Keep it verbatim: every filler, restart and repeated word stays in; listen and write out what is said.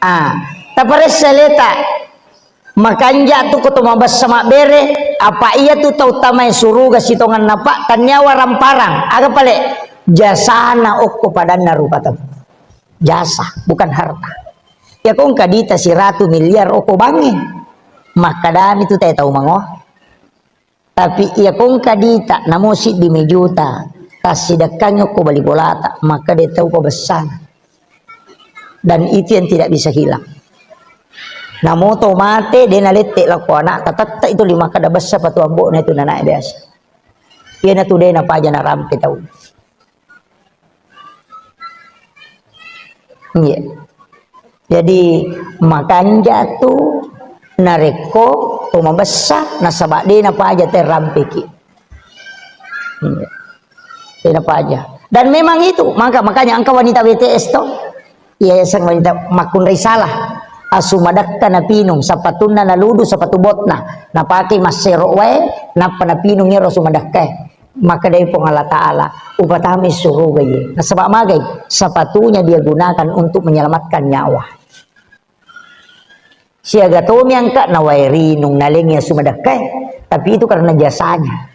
Ah, taparessa leta. Makanja tu ko to mabessa mabbere, apa iya tu tau tamai suruga sitonganna, Pak, tannia waramparang. Aga pale? Jasana okko padanna rupa tau. Jasa, bukan harta. Iya ko engka dita siratu miliar okko bangnge. Makkadami tu te tau mangoa. Tapi iya ko engka dita, namo siddi mi juta, tassidekkangngi okko bali bolata, maka de tau pabessana. Dan itu yang tidak bisa hilang. Namo to mate, de nalette lako anak, tatetta itu lima kada bessa patu ambo'na itu nanae biasa. Iya natu de napaja narampe tau. Iya. Jadi, makanja tu narekko to mabessa, nasaba de napaja te rampeki. Iya. De napaja. Dan memang itu, maka, makanya engka wanita W T S to, yayasan wanita makkunrai salah. Asu madakka napinung, sapatunna naludu, sapatu botna. Napake massero wae, nappa napinung ero asu madakkae. Makkedai Puang Allah Ta'ala, "Upatami suruga ye." Nasaba magai? Sepatunya dia gunakan untuk menyelamatkan nyawa. Siaga tomi angka nawae rinung nalengi asu madakkae, tapi itu karena jasanya.